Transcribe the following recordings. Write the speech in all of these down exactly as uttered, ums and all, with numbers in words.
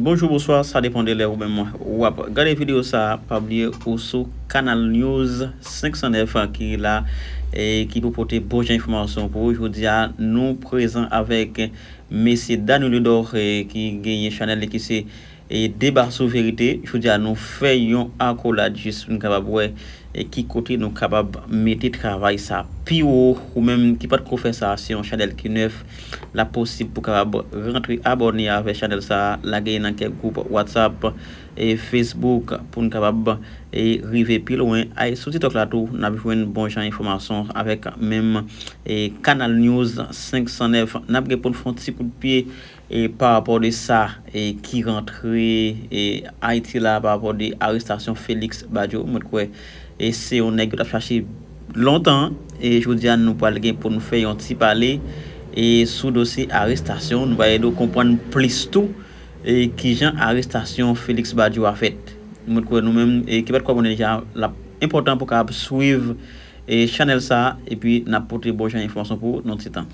Bonjou, bonswa, sa depann de lè ou menm w ap gade videyo sa a. Pa bliye ou sou Canal News senk san nèf ki la e ki pou pote bon jan enfòmasyon pou ou. Jodi a, nou prezan avèk mesye Dany Ledor, e ki genyen chanèl li ki se e Deba sou Verite. Jodi a, nou fè yon akolad jis pou n kapab wè e ki kote nou kapab mete travay sa pi wo. Ou menm ki pa t ko fè sa, se yon chanèl ki nèf, l ap posib pou kapab rantre abòne avè chanèl sa, lage nan kèk gwoup WhatsApp e Facebook pou n kapab e rive pi lwen. Ay, sou TikTok la tou, n ap jwenn bon jan enfòmasyon avèk menm e Canal News senk san nèf. N ap gen pou n fè yon ti kout pye e pa rapò de sa e ki rantre e Ayiti la, pa rapò de arestasyon Félix Badio. Mwen kwè e se yon nèg yo t ap chache lontan, e jodi a nou pral gen pou nou fè yon ti pale e sou dosye arestasyon. Nou pral ede w konprann plis tou e kijan arestasyon Félix Badio a fèt. Mwen kwè nou menm e ki pa t ko abòne deja, l ap enpòtan pou kapab swiv e chanèl sa a, epi n ap pote bon jan enfòmasyon pou ou nan ti tan.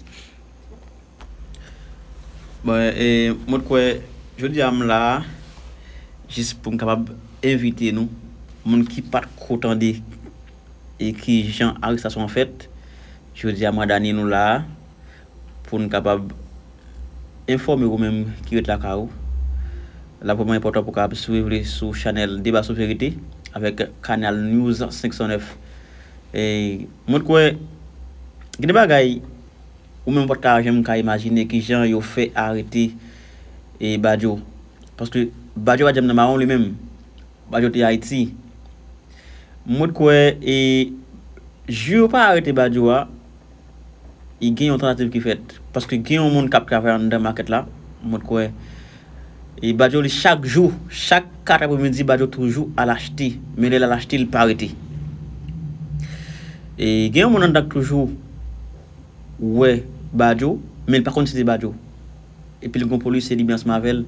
Bon, e, mwen kwè, jodi a m la a, jis pou m kapab envite nou, moun ki pa t ko tande e kijan arestasyon an fèt, jodi a mwen Dany nou la a, pou n kapab enfòme ou menm ki ret lakay ou. L ap vrèman enpòtan pou w kapab swiv li sou chanèl Deba sou Verite avèk Canal News senk san nèf. E mwen kwè, gen de bagay ou menm ou pa t ka janm ka imajine kijan yo fè arete e Badio. Paske Badio pa t janm nan mawon li menm. Badio te Ayiti. Mwen kwè e jou yo pa arete Badio a, e gen yon tantativ ki fèt. Paske gen yon moun k ap travay anndan makèt la. Mwen kwè e Badio li chak jou, chak kat apremidi, Badio toujou al achte. Men lè l al achte, li pa rete. E gen yon moun anndan k toujou wè Badio, men li pa konn si se Badio. Epi l gen yon polisye, li byen ansanm avè l.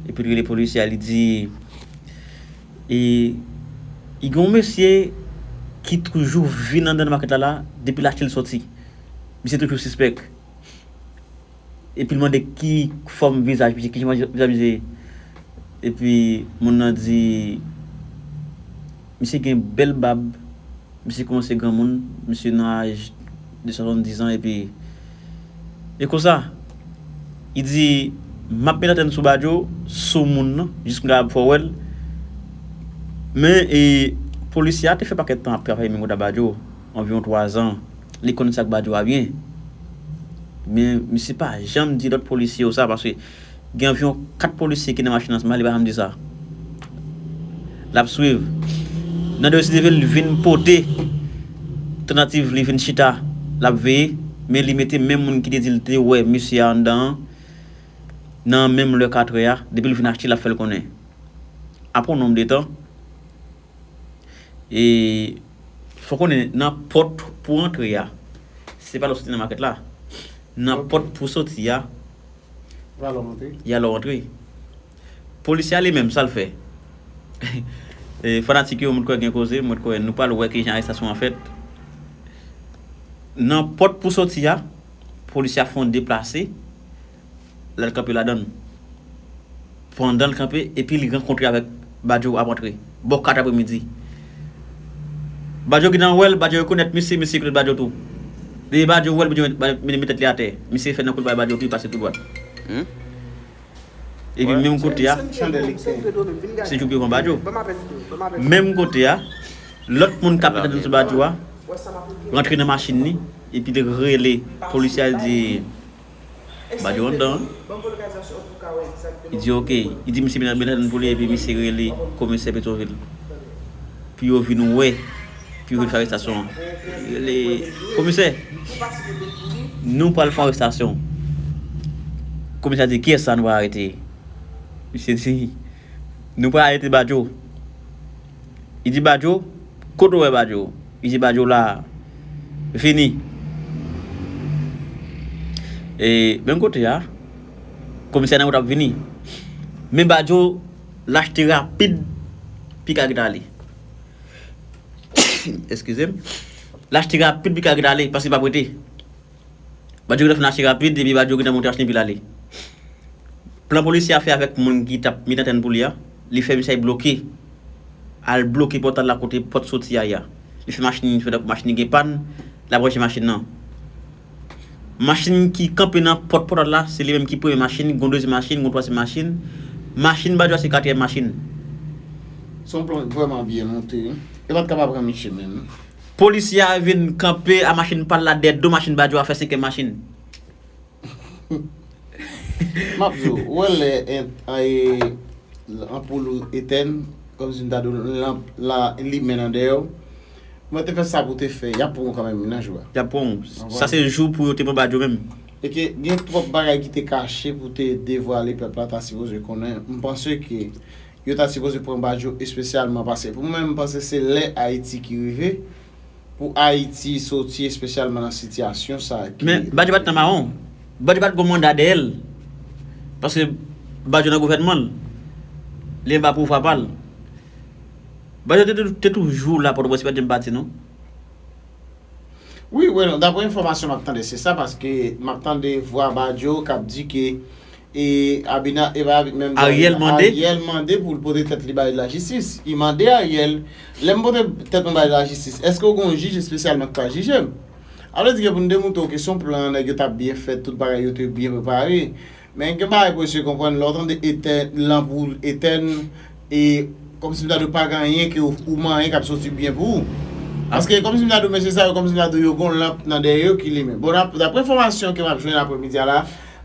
Epi l rele polisye a, li di, e, li gen yon mesye ki toujou vin anndan makèt la la, depi l achte l soti. Misye toujou sispèk. Epi l mande ki fòm vizaj misye, ki jan vizaj misye ye. Epi moun nan di, misye gen bèl bab, misye kòmanse granmoun, misye nan aj de swasanndiz an, epi e konsa, li di, m ap met antèn sou Badio, sou moun nan, jis m kapab fè w wè l. Men e polisye a te fè pakèt tan ap travay menm kòm Badio, anviwon twa zan. Li konn sa k Badio a byen. Men misye pa janm di lòt polisye yo sa, paske gen anviwon kat polisye ki nan machin ansanm ak li, li pa janm di sa. L ap swiv. Nan de resivil, li vin pote tantativ, li vin chita, l ap veye, men li mete menm moun ki te di l te wè mesye a anndan an, nan menm lè katrè a, depi l vin achte, l ap fè l konnen. Apre yon nonb de tan, e fò w konnen nan pòt pou antre a, se pa lè w soti nan makèt la. Nan pòt pou soti a, y a lè w antre. Polisye a li menm, sa l fè? E, fanatik yo, mwen kwè gen koze, mwen kwè nou pral wè kijan arestasyon an fèt. Nan pòt pou soti a, polisye a fè yon deplase, l al kanpe ladan l. Pandan l kanpe, epi li rankontre avèk Badio ap antre, bò kat apremidi. Badio gentan wè l, Badio rekonèt misye, misye rekonèt Badio tou. Depi Badio wè l, Badio met, met tèt li atè. Misye fè nan kout bay Badio tou, li pase tou dwat. Epi menm kote a, se jou ki pran Badio. Menm kote a, lòt moun k ap met antèn sou Badio a rantre nan machin li, epi li rele polisye a, li di, Badio anndan an. Li di, oke. Li di misye met antèn pou li, epi misye rele komisè Petwovil pou yo vin wè, pou yo vin fè arestasyon an. Li rele, komisè, nou pral fè arestasyon. Komisè a di, kiyès sa nou pral arete? Misye di, nou pral arete Badio. Li di Badio, kote w wè Badio? Li di Badio la, vini. E menm kote a, komisè nan wout ap vini. Men Badio, l achte rapid, piga ret ale. Eskize m. L achte rapid, piga ret ale, paske l p ap rete. Badio gentan fin achte rapid, epi Badio gentan monte machin epi l ale. Plan polisye a fè avèk moun ki t ap met antèn pou li a, li fè misye al bloke. Al bloke pòt la kote pòt soti a ye a. Li fè machin, fè tankou machin gen pàn, l ap ranje machin nan. Machin ki kanpe nan pòt pòt la, se li menm ki premye machin, gon dezyèm machin, gon twazyèm machin. Machin Bajo a se katriyèm machin. Se yon plan vrèman byen monte, wi. E pa t ka pa pran misye menm. Polisye a vin kanpe a machin pa l la dèyè do machin Bajo a fè senkèm machin. M ap di w, ou wè lè en- e, anpoul ou etèn, kòmsi m ta di w lanp la limen nan dèyè w. Mwen te fè sa pou te fè, y ap pran w kanmenm nan jou a. Y ap pran w. Sa se jou pou yo te pran Bajo menm. E ke gen twòp bagay ki te kache pou te devwale pèp la ta sipoze konnen. M panse ke yo ta sipoze pran Bajo espesyalman pase. Pou mwen menm, m panse se lè Ayiti ki rive pou Ayiti soti espesyalman nan sitiyasyon sa ki. Men Bajo pa t nan mawon. Bajo pa t gon manda dèyè l. Paske Bajo nan gouvènman l. Li anba pouvwa pa l. Bajo te, te, te toujou la Pòtoprens, li pa t janm pati non. Wi, wi, non, daprè enfòmasyon m ap tande, se sa, paske m ap tande vwa Bajo k ap di ke e Abina, e pa menm Ariel mande? Ariel mande pou l pote tèt li bay lajistis. Li mande Ariel, lè m pote tèt mwen bay lajistis, èske w gen yon jij espesyalman k pral jije m? A vle di ke pou n demontre w ke se yon plan, nèg yo t ap byen fèt, tout bagay yo te byen prepare. Men gen bagay pou eseye konprann, lè w tande etèn, lanp ou etèn, e kòmsi m ta di w pa gen anyen ke ou, ou manyen k ap soti byen pou ou. Paske kòmsi m ta di w mesye sa yo, kòmsi m ta di w yo gen yon lanp nan dèyè yo ki limen. Bon, dap- daprè enfòmasyon ke m ap jwenn aprèmidi a la,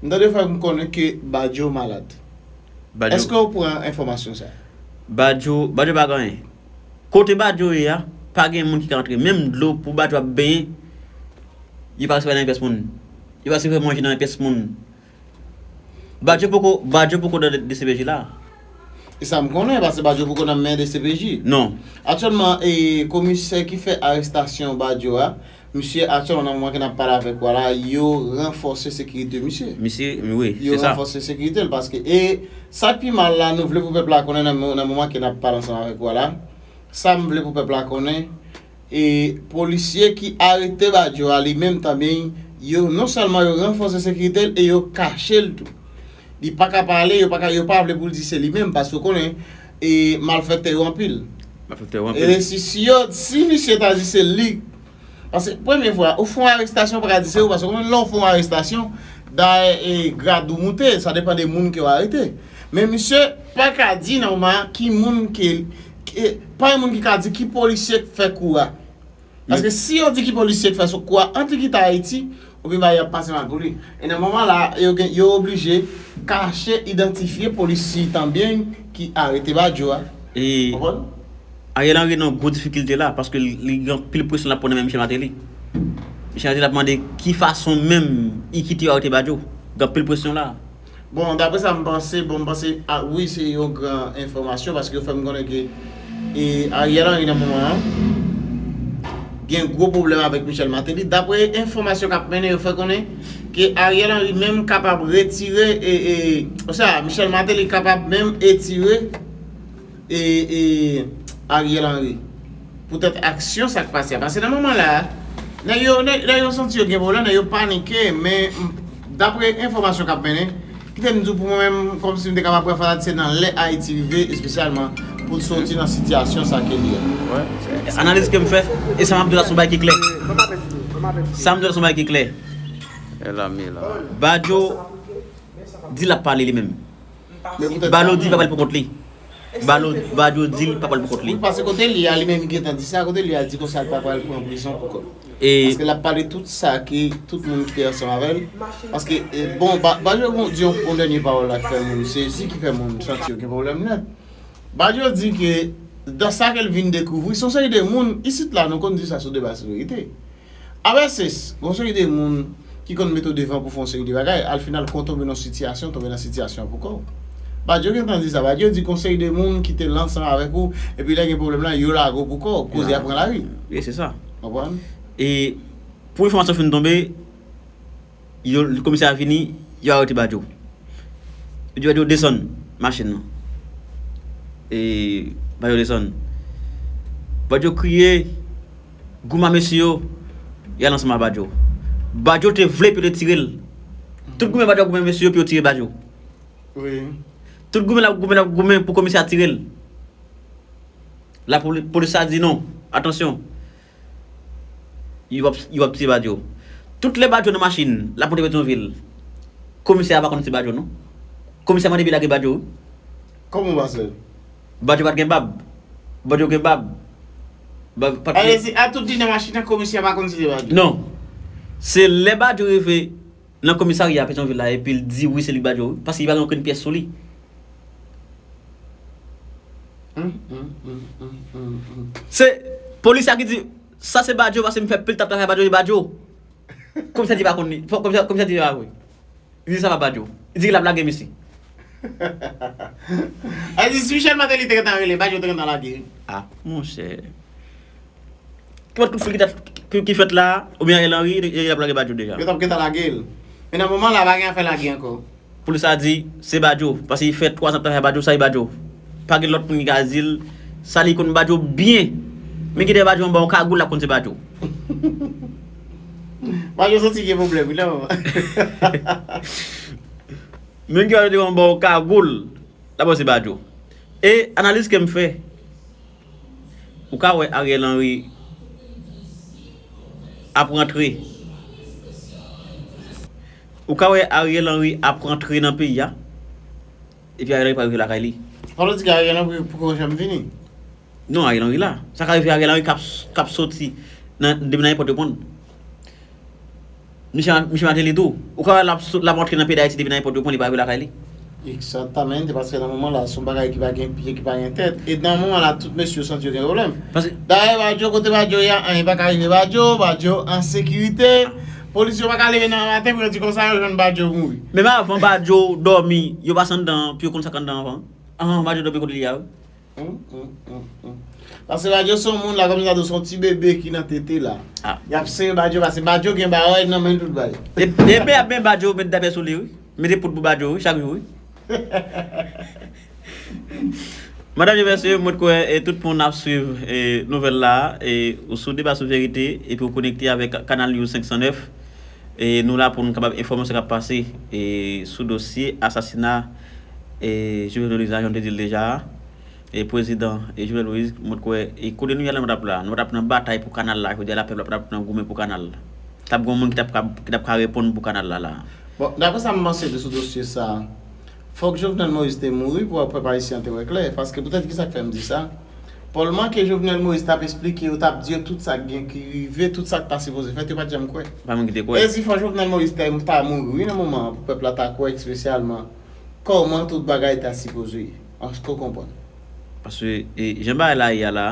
m tande fè m konnen ke Bajo malad. Èske w pran enfòmasyon sa? Bajo, Bajo pa gen anyen. Kote Bajo ye a, pa gen moun ki ka antre. Menm dlo pou Bajo ap benyen, yo pa resevwa nan yon pyès moun. Yo pa resevwa manje nan yon pyès moun. Bajo poko, Bajo poko nan D C P J la. E sa m konnen, paske Bajo poko nan men D C P J. Non. Aktyèlman, e komisè ki fè arestasyon Bajo a, misye aktyèlman nan moman ke n ap pale avèk ou a la, yo ranfòse sekirite misye. Misye, wi, Yo se sa. ranfòse sekirite l paske, e sa k pi mal la, nou vle pou pèp la konnen nan mo- nan moman ke n ap pale ansanm avèk ou a la, sa m vle pou pèp la konnen, e polisye ki arete Bajo a li menm tanbyen, yo non sèlman yo ranfòse sekirite l e yo kache l tou. Li pa ka pale, yo pa ka, yo pa vle pou l di se li menm, paske w konnen, e malfektè yo anpil. Malfektè yo E anpil. si, si yo, si misye ta di se li, paske premye fwa, ou fè yon arestasyon, ou pa ka di se ou, paske w konnen lè w fè yon arestasyon, dayè e grad ou moute, sa depann de moun ke w arete. Men misye pa ka di nan moman an ki moun ke, ke pa gen moun ki ka di ki polisye k fè kou a. Paske si yo di ki polisye k fè sou kou a, antre kite Ayiti, oubyen bagay ap pase mal pou li. E nan moman la, yo gen, yo oblije kache, idantifye polisye tanbyen ki arete Bajo a. E Konprann? Ariel Henry nan gwo difikilte la, paske li, li gen anpil presyon l ap pran nan men Michel Martelly. Michel Martelly ap mande ki fason menm i kite yo arete Bajo. Gen anpil presyon la. Bon, daprè sa m panse, bon, m panse, a, wi, se yon gran enfòmasyon, paske yo fè m konnen ke e Ariel Henry nan moman an gen gwo pwoblèm avèk Michel Martelly. Daprè enfòmasyon k ap mennen, yo fè konnen ke Ariel Henry menm kapab retire, e, e, oswa Michel Martelly kapab menm etire e, e Ariel Henry poutèt aksyon sa k pase a. Paske nan moman la a, nèg yo, nèg, nèg yo santi yo gen pwoblèm, nèg yo panike, men m- daprè enfòmasyon k ap mennen, kite m di w pou mwen menm, kòmsi m te kapab pran fanatik, se nan lè Ayiti rive, espesyalman pou l soti nan sitiyasyon sa ke li ye. Analiz ke m fè, e sa m ap di w la se yon bagay ki klè. Sa m di w la se yon bagay ki klè. E la, mi la. Bajo di l ap pale li menm. Men poutèt Bajo sa di l pa pale pou kont li. Bajo, Bajo di l pa pale pou kont li. Wi, paske kote li a, li menm li gentan di sa, kote li a, li di konsa l pa pral pran prizon pou kòl. E Paske l ap pale tout sa ke tout moun ki te ansanm avè l. Paske, e, bon, Ba- Bajo bon, di yon, yon dènye pawòl la ki fè moun sezi, ki fè moun santi yo gen pwoblèm nèt. Bajo di ke, dan sa ke l vin dekouvri, se yon seri de moun, isit la, nou konn di sa sou Deba Sou Verite. Avèsis, gon seri de moun ki konn mete w devan pou fè yon seri de bagay, al final, kon tonbe nan sitiyasyon, tonbe nan sitiyasyon pou kò w. Bajo gentan di sa, Bajo di gon seri de moun ki te la ansanm avèk ou, epi lè gen pwoblèm la, yo lage w pou kò w, koze a pran lari. Wi, se sa. Konprann? E pou enfòmasyon fin tonbe, yo, komisè a vini, yo arete Bajo. Yo di Bajo desann machin nan. E Bajo desann. Bajo kriye, goumen mesye yo, y al ansanm ak Bajo. Bajo te vle pou yo te tire l. Tout goumen Bajo, goumen mesye yo pou yo tire Bajo. Wi. Tout goumen l ap goumen, l ap goumen pou komisè a tire l. Lapolis la di non, atansyon. Yo ap, yo ap tiye Badio. Tout lè Badio nan machin, l ap monte Petyonvil. Komisè a pa konn se Badio non. Komisè a mande pou lage Badio wi. Kòman w pase? Badio pa t gen bab. Badio gen bab. Bab pa t gen. Alezi, a tout li nan machin nan, komisè a pa konn se Badio. Non. Se lè Badio rive nan komisarya Petyonvil la epi l di wi se li Badio wi, paske li pa gen okenn pyès sou li. Se polisye a ki di sa se Badio paske m fè pil tap travay Badio, se Badio. Komisè di pa konn li, komisè di pa vre. Li di sa pa Badio. Li di l ap lage misye. A di si Michel Martelly te gentan rele, Badio te gentan lage. Ah, monchè. Ki pot kout fil ki t ap, ki, ki fèt la, oubyen Ariel Henry, y ap lage Badio deja. Yo t ap gentan lage l. Men nan moman la, pa gen afè lage ankò. Polis la di, se Badio, paske li fè twa zan ap travay Badio, sa e Badio. Pa gen lòt moun ki ka di l, sa li konn Badio byen. Men ki dèyè Badio anba yon kagoul, l ap konn se Badio. Badio santi gen pwoblèm, wi, la, manman. Men ki Badio te anba yon kagoul, l ap panse Badio. E analiz ke m fè, ou ka wè Ariel Henry ap rantre. Ou ka wè Ariel Henry ap rantre nan peyi a. Epi Ariel Henry pa rive lakay li. Sa vle di ke Ariel Henry poko janm vini? Non, Ariel Henry la. Sa ka rive Ariel Henry k ap, k ap soti nan, depi nan ayewopò te pran. Michel, Michel Martelly tou. Ou ka wè l ap sot, l ap rantre nan peyi Dayiti depi nan ayewopò te pran, li pa rive lakay li. Egzaktamente, paske nan moman la, se yon bagay ki pa gen pye, ki pa gen tèt. E nan moman la, tout mesye yo santi yo gen pwoblèm. Paske dayè, Badio, kote Badio ye a, anyen pa ka rive Badio, Badio an sekirite. Polis yo pa ka leve nan maten pou yo di konsa yo jwenn Badio mouri. Menm avan Badio dòmi, yo pase anndan pou yo konn sa k anndan avan. Avan Badio dòmi kote li ye a wi. Hum, hum, hum, hum. Paske Badio se yon moun la, kòmsi ta di w se yon ti bebe ki nan tete la. Ah. Y ap sere Badio, paske Badio gen bagay nan men l tout bay. E, e men ap men Badio, met dapè sou li, wi. Mete poud pou Badio, wi, chak jou, wi. Madam e mesye, mwen kwè, e, tout moun ap swiv, e, nouvèl la, e, ou sou Deba sou Verite, epi ou konekte avèk Kanal News senk san nèf. E, nou la pou nou kapab enfòme w sa k ap pase, e, sou dosye asasina, e, Jovenel Moïse la, jan nou te di l deja a. E prezidan, e Jovenel Moïse, mwen kwè, e kote nou ye la, nou t ap la. Nou t ap nan batay pou kanal la, jodi a la pèp la t ap nan goumen pou kanal la. T ap gen yon moun ki t ap ka, ki t ap ka reponn pou kanal la, la. Bon, daprè sa m panse de sou dosye sa, fòk Jovenel Moïse te mouri pou pèp ayisyen an te wè klè. Paske poutèt ki sa k fè m di sa? Pòlman ke Jovenel Moïse t ap esplike yo, t ap di yo tout sa k gen ki rive, tout sa k pa sipoze fèt, yo pa t janm kwè. Pa moun ki te kwè. E si fò Jovenel Moïse te pa mouri, wi, nan moman an, pou pèp la ta kwè espesyalman. Kòman tout bagay ta sipoze ye? Èske w konprann? Paske, e, jan bagay la ye a la,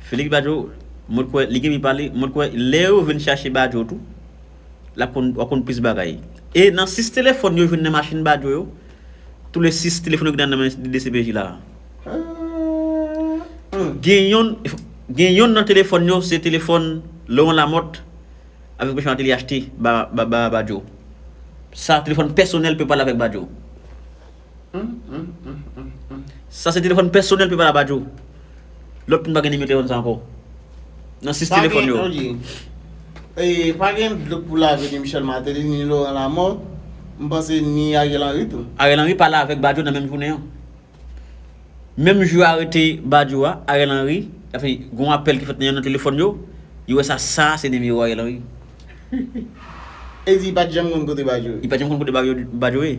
Felix Badio, mwen kwè, li gen pou pale, mwen kwè, lè yo vin chache Badio tou, l ap konn, w ap konn plis bagay. E nan sis telefòn yo jwenn nan machin Badio yo, tou le sis telefòn yo ki nan men D C P J la. Ah, hmm. Gen yonn, gen yonn nan telefòn yo, se telefòn Laurent Lamothe, avèk Michel Martelly achte ba, ba, ba Badio. Sa telefòn pèsonèl pou pale avèk Badio. Sa se telefòn pèsonèl pou pale a Badio. Lòt moun pa gen nimewo telefòn sa ankò. Nan sis telefòn yo. Pa gen, ok. E, pa gen dlo pou lave ni Michel Martelly, ni Laurent Lamothe. M panse ni Ariel Henry tou. Ariel Henry pale avèk Badio nan menm jounen an. Menm jou yo arete Badio a, Ariel Henry, sa fè gen yon apèl ki fèt nan yonn nan telefòn yo, yo wè sa, sa se nimewo Ariel Henry. E di, li pa t janm konn kote Badio ye. Li pa t janm konn kote Badio, Badio ye.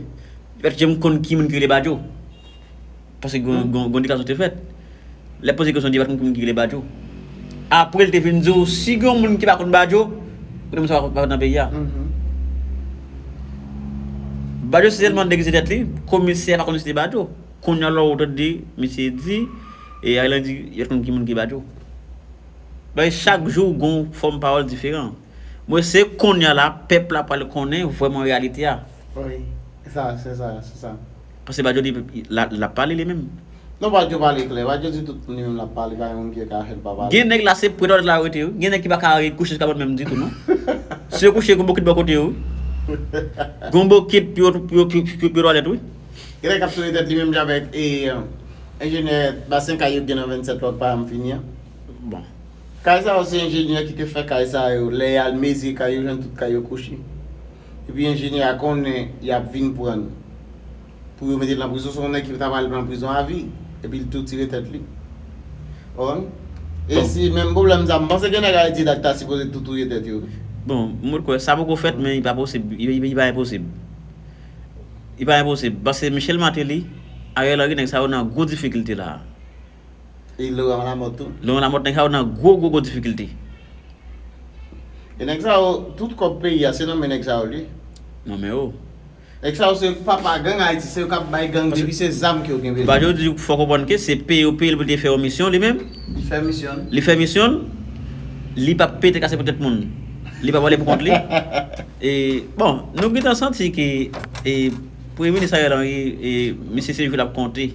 Li pa t janm konn ki moun ki rele Badio. Paske gon, gon, gon deklarasyon te fèt. Lè poze kesyon, di li pa t konn ki moun ki rele Badio. Apre, li te vin di w, si gen yon moun ki pa konn Badio, kote moun sa pa, pa nan peyi a. Badio se sèlman nèg ki se tèt li, komisè a pa konn si se Badio. Kounye a la ou tande misye di, e Ariel di, yo konn ki moun ki Badio. Bay chak jou gon fòm pawòl diferan. Mwen se kounye a la, pèp la pral konnen vrèman reyalite a. Wi, se sa, se sa, se sa. Paske Badio di, la, l ap pale li menm. Non, Badio pale klè. Badio di tout moun li menm l ap pale, pa gen moun ki ka fè l pa pale. Gen nèg la se prè dòt la rete wi. Gen nèg ki pa ka kouche sou kabòt menm ditou non. Si yo kouche, gon bokit bò kote yo wi. Gon bokit pou yo, pou yo, pou yo, pou yo twalèt wi. Gen nèg k ap touye tèt li menm jan avèk, e, enjenyè basen kay yo gen nan vennsèt lòt pa m fini an. Bon. Kay sa yo se enjenyè ki te fè kay sa yo, lè y al mezi kay yo, jwenn tout kay yo kouche. Epi enjenyè a konnen y ap vin pran nou. pou yo mete l nan prizon, se yon nèg ki ta pral pran prizon avi, epi l tou tire tèt li. Ou konprann? E si menm pwoblèm sa, m panse gen nèg Ayiti la ki ta sipoze tou touye tèt yo. Bon, m kwè sa poko fèt, men li pa posib, li, li, li pa enposib. Li pa enposib, paske Michel Martelly, Ariel Henry, nèg sa yo nan gwo difikilte la. E Laurent Lamothe tou. Laurent Lamothe, nèg sa yo nan gwo, gwo, gwo difikilte. E nèg sa yo, tout kòb peyi a, se nan men nèg sa yo li. Nan men yo. Nèg sa yo se papa gang Ayiti, se yo k ap bay gang depi se zam ke yo gen bezwen. Bajo di fò konprann ke se peye yo peye l pou te fè yon misyon li menm. Li fè misyon. Li fè misyon l, li p ap pete kase pou tèt moun. Li p ap ale pou kont li. E, bon, nou gentan santi ke e, Premye Minis Ariel Henry, e, misye se jou l ap konte.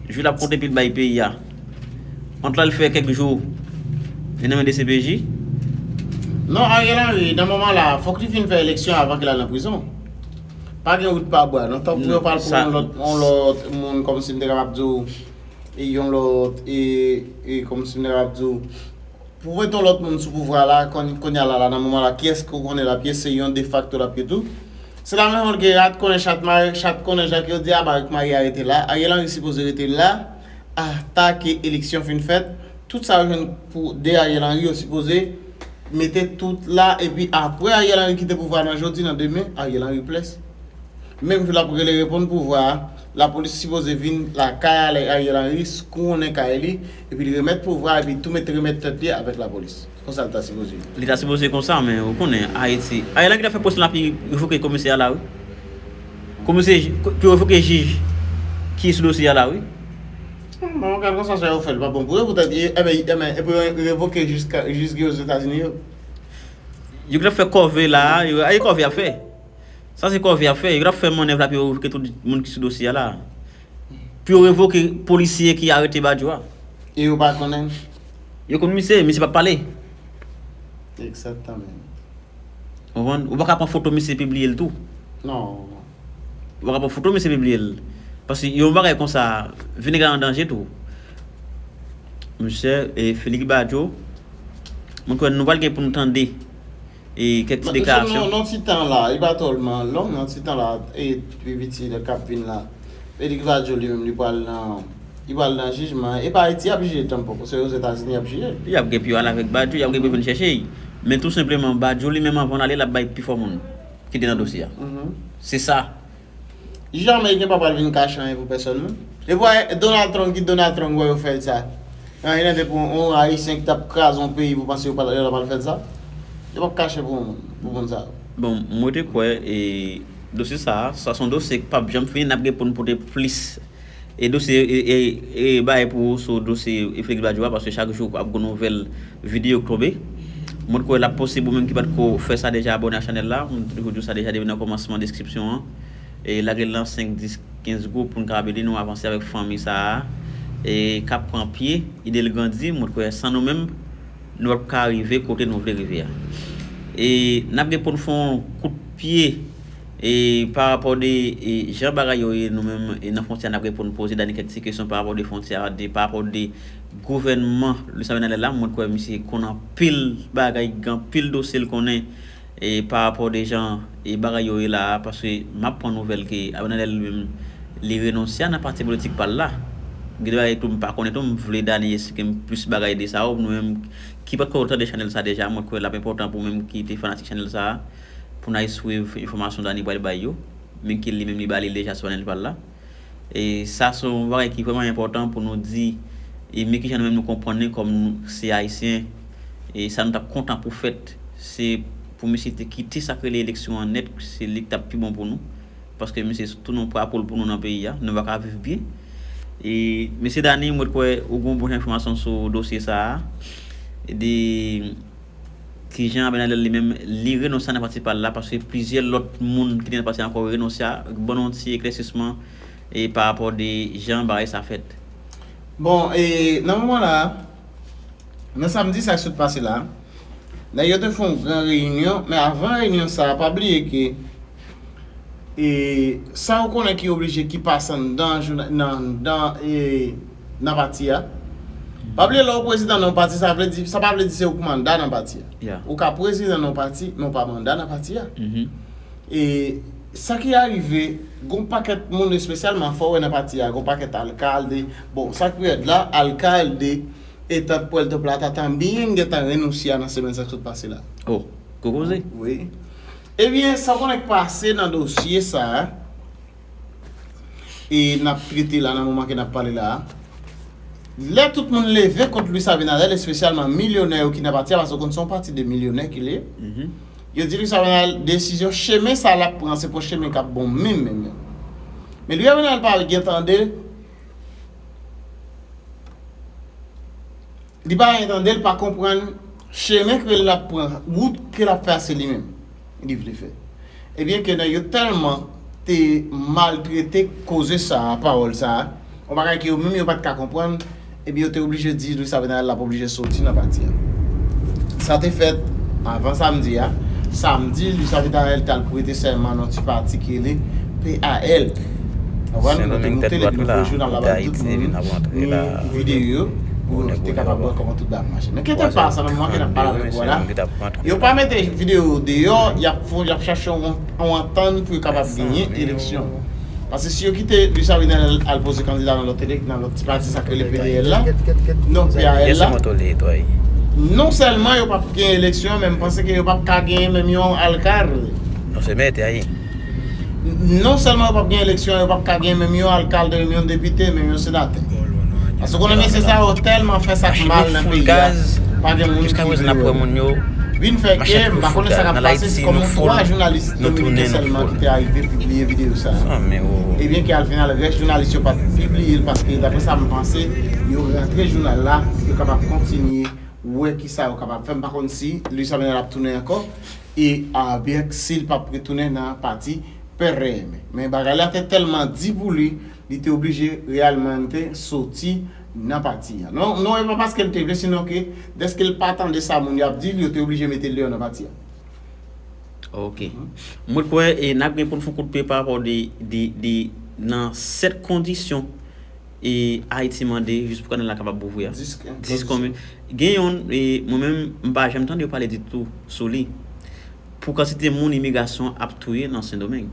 Jou l ap konte pou l bay peyi a. Ant la l fè kèk jou, li nan men D C P J. Non, Ariel Henry, nan moman la, fòk li fin fè eleksyon avan ke l al nan prizon. Pa gen wout pa bwa, non. Tanpri yo pral pran yon lòt, yon lòt moun, kòmsi m te kapab di w, e yon lòt, e, e kòmsi m te kapab di w, pou mete yon lòt moun sou pouvwa la, konn-, kounye a la, la, nan moman la, kiyès ke w konnen l ap ye, se yon defakto l ap ye tou. Se la menm ke rat konnen chat mare, chat konnen jan ke yo di a, ba, Maria rete la, Ariel Henry sipoze rete la, ata ke eleksyon fin fèt, tout sa yo jwenn pou de Ariel Henry, yo sipoze mete tout la, epi apre Ariel Henry kite pouvwa nan jodi, nan demen, Ariel Henry ples. Menm jou l ap rele reponn pouvwa a, lapolis sipoze vin lakay a, lè Ariel Henry kouwonnen kay li, epi l remèt pouvwa a, epi tou mete remèt tèt li avèk lapolis. Konsa l ta sipoze ye. Li ta sipoze konsa, men ou konnen, Ayiti. Ariel Henry ta fè presyon l ap revoke komisè a la, wi. Komisè, pou yo revoke jij ki sou dosye a la, wi. Bon, kèlkeswa sa yo fè, l pa bon pou yo, poutèt, e, e, e, e pou yo revoke jiska, jis ki Ozetazini yo. Yo t ap fè kòve la, yo, e kòve y ap fè. Sa se kòve y ap fè. Yo t ap fè mannèv la pou yo revoke tout moun ki sou dosye a la. Pou yo revoke polisye ki arete Badio a. E yo pa konnen? Yo konn misye, misye p ap pale. Egzakteman. Ou konprann? Ou pa ka pran foto misye pibliye l tou. Non. Ou pa ka pran foto misye pibliye l. Paske yon bagay konsa, vin gen an danje tou. Monchè, e Felix Badio, mwen kwè nou pral gen pou nou tande e kèk ti deklarasyon. Non, nan ti tan la, li pa tèlman long, nan ti tan la, e pi piti k ap vin la. Felix Badio li menm, li pral nan, li pral nan jijman. E pa Ayiti y ap jije tanpòko, se Ozetazini y ap jije l. Y ap gen pou yo al avèk Badio, y ap gen pou yo vin chèche l. Men tou senpleman, Badio li menm anvan l ale, l ap bay pifò moun ki te nan dosye a. Se sa. Jij ameriken pa pral vin kache anyen pou pèsòn, non. E pou Donald Trump, ki Donald Trump wè yo fè l sa. Anyen nan depi yon Ayisyen ki t ap kraze yon peyi pou panse yo pral, yo pral fè l sa. Yo p ap kache pou, pou moun sa yo. Bon, mwen te kwè, e, dosye sa a, sa se yon dosye k p ap janm fini, n ap gen pou n pote plis e dosye, e, e, e bagay pou ou sou dosye e Felix Badio a, paske chak jou ap gen nouvèl videyo k tonbe. Mwen kwè l ap posib ou menm ki pa t ko fè sa deja, abòne a chanèl la. Mwen toujou di w sa deja depi nan kòmansman deskripsyon an. E lage l nan senk, dis, kenz gwoup pou n kapab ede nou avanse avèk fanmi sa a, e k ap pran pye ide l grandi. Mwen kwè san nou menm, nou p ap ka rive kote nou vle rive a. E n ap gen pou n fè yon kout pye e pa rapò de e jan bagay yo ye nou menm e nan fwontyè a, n ap gen pou n poze Dany kèk ti kesyon pa rapò de fwontyè a, de pa rapò de gouvènman Luis Abinader la. Mwen kwè misye konn anpil bagay, gen anpil dosye l konnen e pa rapò de jan e bagay yo ye la a, paske m ap pran nouvèl ke Abinader li menm li renonse a nan pati politik pa l la. Gen de bagay tou m pa konnen tou, m vle Dany esplike m plis bagay de sa yo. Nou menm ki pa t ko tande chanèl sa deja, mwen kwè l ap enpòtan pou menm ki te fanatik chanèl sa a, pou n al swiv enfòmasyon Dany pral bay yo, men ke li menm li ba li deja sou chanèl pa l la. E sa se yon bagay ki vrèman enpòtan pou nou di, e men kijan nou menm nou konprann li kòm nou se Ayisyen, e sa nou t ap kontan pou fèt, se pou misye te kite sa k rele eleksyon an nèt, se li k t ap pi bon pou nou, paske misye se tounen yon pwa poul pou nou nan peyi a, nou pa ka viv byen. E mesye Dany, mwen kwè ou gen yon bon jan enfòmasyon sou dosye sa a, de kijan Abinader li menm li renonse nan pati pa l la, paske plizyè lòt moun ki te nan pati a ankò renonse a. Ban nou yon ti eklèsisman e pa rapò de jan bagay sa fèt. Bon, e nan moman la, nan samdi sa k sot pase la, nèg yo te fè yon gran reyinyon, men avan reyinyon sa a, pa bliye ke e sa ou konnen ki oblije ki pase anndan jounan-, nan, nan, e, nan pati a. Pa bliye lè ou prezidan nan yon pati, sa vle di, sa pa vle di se ou k manda nan pati a. Ou ka prezidan nan yon pati, men ou pa manda nan pati a. E Sa ki arive, gon pakèt moun, espesyalman fò wè nan pati a, gon pakèt alkalde. Bon, sa ki rèd la, alkalde etan Puerto Plata tanbyen gentan renonse a nan semèn sa k sot pase la. Oh, gwo koze. Wi. Ebyen, sa w konnen k pase nan dosye sa a, e n ap trete la nan moman ke n ap pale la a. Lè tout moun leve kont Luis Abinader, espesyalman milyonè yo ki nan pati a, paske w konn se yon pati de milyonè ki li ye. Yo di Luis Abinader, desizyon, chemen sa l ap pran, se pou chemen k ap bon menm, menm, menm. Men Luis Abinader pa gen tande, li pa gen tande, li pa konprann chemen ke l ap pran, wout ke l ap fè a se li menm li vle fè. Ebyen ke nèg yo tèlman te maltrete koze sa a, pawòl sa a, yon bagay ke yo menm yo pa t ka konprann, ebyen yo te oblije di Luis Abinader l ap oblije soti nan pati a. Sa te fèt avan samdi a. Samdi, Luis Abinader t al prete sèman nan ti pati ki rele P A L. Konprann? Yo te moute l epi yo voye jounal la bay tout moun, ni videyo pou yo te kapab wè kòman tout bagay ap mache. Men kiyès pa sa nan moman ke n ap pale avèk ou a la? Yo pa mete videyo deyò, y ap fè, y ap chache yon, yon antant pou yo kapab genyen eleksyon. Paske si yo kite Luis Abinader al poze kandida nan lòt elek, nan lòt ti pati sa k rele P D L la, non P A L la, non sèlman yo p ap gen eleksyon, men m panse ke yo p ap ka genyen menm yon alkalde. Non, se mete ayi. Non sèlman yo p ap gen eleksyon, yo p ap ka gen menm yon alkalde, menm yon depite, menm yon senatè. Paske w konnen mesye sa yo tèlman fè sa k mal nan peyi a, pa gen moun ki vle wè. Vin fè ke m pa konnen sa k ap pase, se kòm yon twa jounalis dominiken sèlman ki te arive pibliye videyo sa a. Ebyen ke al final rès jounalis yo pa t pibliye l paske daprè sa m panse, yo rantre jounal la, yo kapab kontinye wè kisa yo kapab fè. M pa konn si Luis Abinader ap tounen ankò e avèk si l p ap retounen nan pati P R M. Men bagay la te tèlman di pou li, li te oblije reyèlman te soti nan pati a. Non, non, e pa paske l te vle, sinon ke dèske l pa tande sa moun yo ap di l, yo te oblije mete l deyò nan pati a. Ok. Mwen kwè e n ap gen pou n fè yon kout pye pa rapò de, de, de nan sèt kondisyon e Ayiti mande jis pou kanal la kapab ouvri a. Dis konbyen? Gen youn, e mwen menm, m pa janm tande yo pale ditou sou li. Pou kantite moun imigrasyon ap touye nan Sendomeng.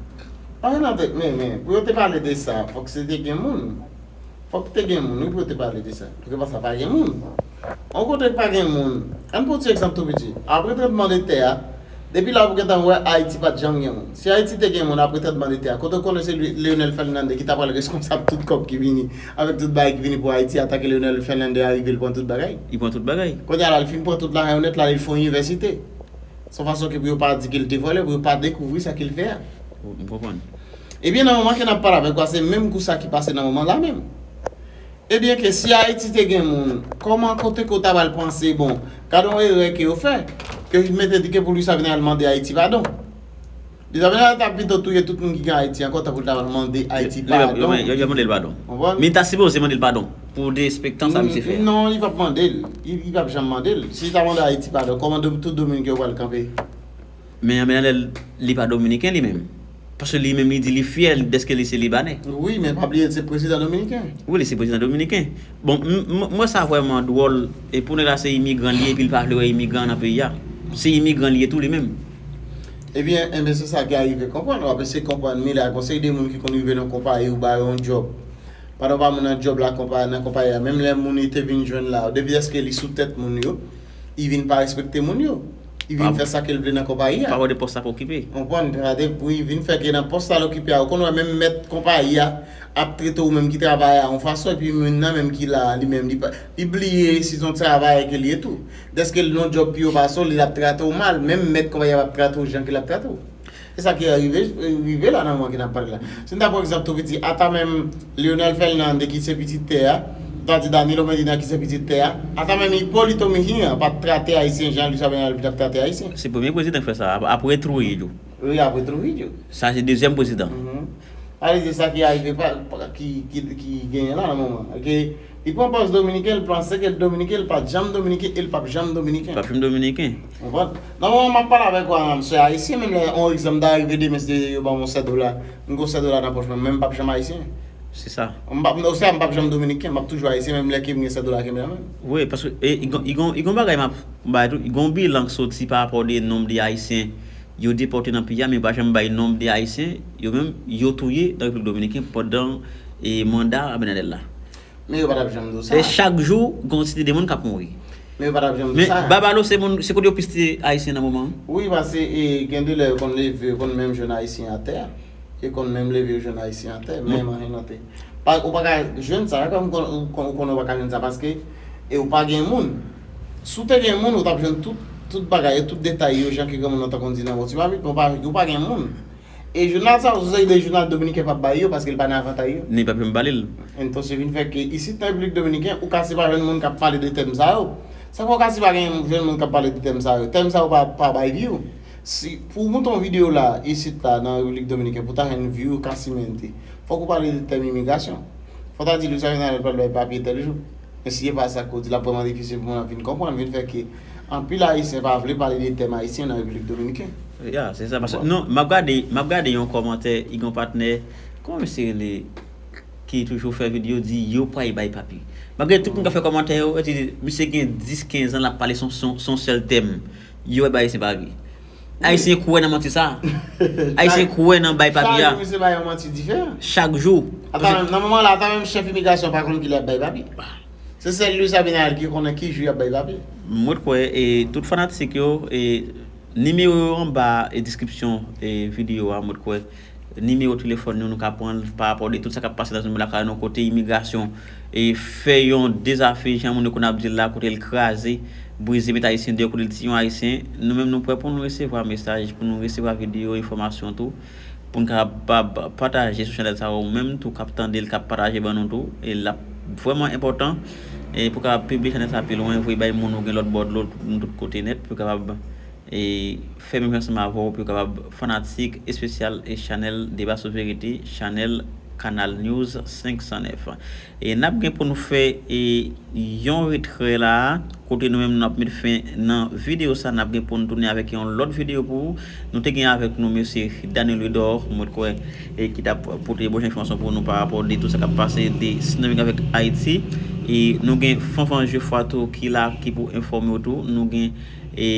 Pa gen nan tèt, men, men, pou yo te pale de sa, fòk se te gen moun. Fòk te gen moun, wi, pou yo te pale de sa. Paske pa sa pa gen moun. Yon kote k pa gen moun. Ann pran yon ti egzanp tou piti. Apre tranblemanntè a, depi la pou gentan wè Ayiti pa t janm gen moun. Si Ayiti te gen moun apre tranblemanntè a, kote w konnen se Leonel Fernandez ki ta pral reskonsab tout kòb ki vini, avèk tout bagay ki vini pou Ayiti, ata ke Leonel Fernandez arive, l pran tout bagay. Li pran tout bagay. Kounye a la, l fin pran tout lajan yo nèt, l ale fè yon inivèsite. Se yon fason ke pou yo pa di ke l te vòlè, pou yo pa dekouvri sa ke l fè a. M konprann. Ebyen, nan moman ke n ap pale avèk ou a, se menm kou sa ki pase nan moman la menm. Ebyen ke si Ayiti te gen moun, kòman kote ke w ta pral panse, bon, gade yon erè ke yo fè, ke yo mete di ke pou Luis Abinader al mande Ayiti padon. Luis Abinader ta pito touye tout moun ki gen Ayiti ankò, tankou l ta pral mande Ayiti padon. Yo mande l padon. Men li ta sipoze mande l padon pou derespektan sa misye fè a. Non, li p ap mande l. Li p ap janm mande l. Si li ta mande Ayiti padon, kòman tout Dominiken yo pral kanpe? Men Abinader, li pa dominiken li menm. Paske li menm li di li fyè dèske li se libanè. Wi, men pa bliye l se prezidan dominiken. Wi, li se prezidan dominiken. Bon, m wè sa vrèman dwòl. E pou nèg la se imigran li ye, epi l pa vle wè imigran nan peyi a. Se imigran li ye tou li menm. Ebyen, enben se sa ki arive konprann. W ap eseye konprann, men la gon seri de moun ki konn rive nan konpayi ou ba yo yon djòb. Pandan w pa moun nan djòb la, konpa, nan konpayi a, menm lè moun li te vin jwenn la, depi dèske li sou tèt moun yo, li vin pa respekte moun yo. Li vin fè sa ke l vle nan konpayi a. Pa wè de pòs l ap okipe. Konprann, gade, pou li vin fè ke nan pòs la l okipe a, ou konn wè menm mèt konpayi a ap trete ou menm ki travay a yon fason, epi moun nan menm ki la a, li menm, li pa, li bliye si se yon travayè ke li ye tou. Dèske l nan djòb pi wo pase w, li ap trate w mal, menm mèt konpayi a p ap trate w jan ke l ap trate w. Se sa ki rive, rive la nan moman ke n ap pale la. Si n ta pran egzanp tou piti, ata menm Leonel Fernandez ki se pitit tè a, m ta di Danilo Medina ki se pitit tè a, ata menm Hipólito Mejia pa t trate Ayisyen jan Luis Abinader t ap trate Ayisyen. Se premye prezidan k fè sa, ap, apre Trujillo. Wi, apre Trujillo. Sa se dezyèm prezidan. Ale se sa ki arive pa, pa, ki, ki, ki genyen la nan moman. Ke li pran pòz dominiken, li panse ke l dominiken, li pa t janm dominiken e li p ap janm dominiken. P ap janm dominiken. Konprann? Nan moman m ap pale avèk ou a, m se ayisyen, menm lè yon egzanp ta rive demen, si yo ban m yon sè dola, m gen yon sè dola nan pòch mwen, men m p ap janm ayisyen. Se sa. M p ap, oswa m p ap janm dominiken, m ap toujou ayisyen, menm lè ke m gen sè dola kenbe nan men m. Wi, paske e, i gon, i gon, i gon bagay m ap bay tou, i gon bilan k soti pa rapò de nonb de ayisyen yo depòte nan peyi a, men yo pa janm bay nonb de Ayisyen, yo menm, yo touye nan Repiblik Dominiken pandan e manda Abinader la. Men yo pa t ap janm di w sa. E chak jou, gen yon kantite de moun k ap mouri. Men yo pa t ap janm di Men sa. Babalo se moun, se kote yo plis te Ayisyen nan moman an. Wi, paske e, gen de lè yo konn leve, yo konn menm jwenn Ayisyen atè. Yo konn menm leve yo jwenn Ayisyen atè, menm anyen nan te. Pa, ou pa ka jwenn sa, kòm ou konn, ou konn, ou konn ou pa ka jwenn sa, paske e ou pa gen moun. Si w te gen moun, ou t ap jwenn tout, tout bagay, e tout detay yo, jan ke granmoun nan te konn di nan Bon Ti Papit, men ou pa, ou pa gen moun. E jounal sa, ou se de jounal dominiken p ap bay yo, paske l pa nan avantay yo. Ni p ap janm ba li l. Entonces, vin fè ke isit nan Repiblik Dominiken, ou ka se pa jwenn moun k ap pale de tèm sa yo. Sa fè ou ka se pa gen jwenn moun k ap pale de tèm sa yo. Tèm sa yo pa, pa bay view. Si, pou w monte yon videyo la, isit la, nan Repiblik Dominiken, pou ta jwenn view, ka simente. Fòk ou pale de tèm imigrasyon. Fòk ta di Luis Abinader pral bay papye tèl jou. Men si e pa sa ke w di, l ap vrèman difisil pou moun ap vin konprann, vin fè ke anpil Ayisyen pa vle pale de tèm ayisyen nan Repiblik Dominiken. Ya, se sa. Paske, non, m ap gade, m ap gade yon kòmantè, yon patnè, kòman misye rele, ki toujou fè videyo, di yo pral bay papye. Malgre tout moun ka fè kòmantè yo, yo di misye gen dis, kenz an l ap pale son, son, son sèl tèm. Yo pral bay Ayisyen papye. Ayisyen kwè nan manti sa. Ayisyen kwè nan bay papye a. Chak jou, misye bay yon manti diferan. Chak jou. Ata menm, nan moman la, ata menm chèf imigrasyon pa konn kilè y ap bay papye. Se sèl Luis Abinader ki konnen ki jou y ap bay papye. Mwen kwè, e tout fanatik yo, e nimewo yo anba e deskripsyon e videyo a, mwen kwè nimewo telefòn nou, nou ka pran l pa rapò de tout sa k ap pase nan zòn lakay nou, kote imigrasyon e fè yon dezafè, jan moun yo konn ap di l la, kote l kraze, brize, met Ayisyen deyò, kote l tiye yon Ayisyen. Nou menm, nou prè pou nou resevwa mesaj, pou nou resevwa videyo, enfòmasyon tou, pou n kapab pataje sou chanèl sa yo. Ou menm tou k ap tande l, k ap pataje ban nou tou, e l ap vrèman enpòtan, e pou kapab pibliye chanèl sa pi lwen, voye bay moun ou gen lòt bò dlo, nou tout kote nèt, pou kapab e fè menm jan ansanm avè w, pou yo kapab fanatik espesyal e chanèl Deba sou Verite, chanèl Kanal News senk san nèf. E n ap gen pou nou fè e yon retrè la, kote nou menm n ap met fen nan videyo sa, n ap gen pou nou tounen avèk yon lòt videyo pou ou. Nou te gen avèk nou mesye Daniel Louidor, mwen kwè, e ki t ap pote bon jan enfòmasyon pou nou pa rapò de tout sa k ap pase de Sendomeng avèk Ayiti. E nou gen Fanfan Jefwa tou ki la, ki pou enfòme w tou. Nou gen e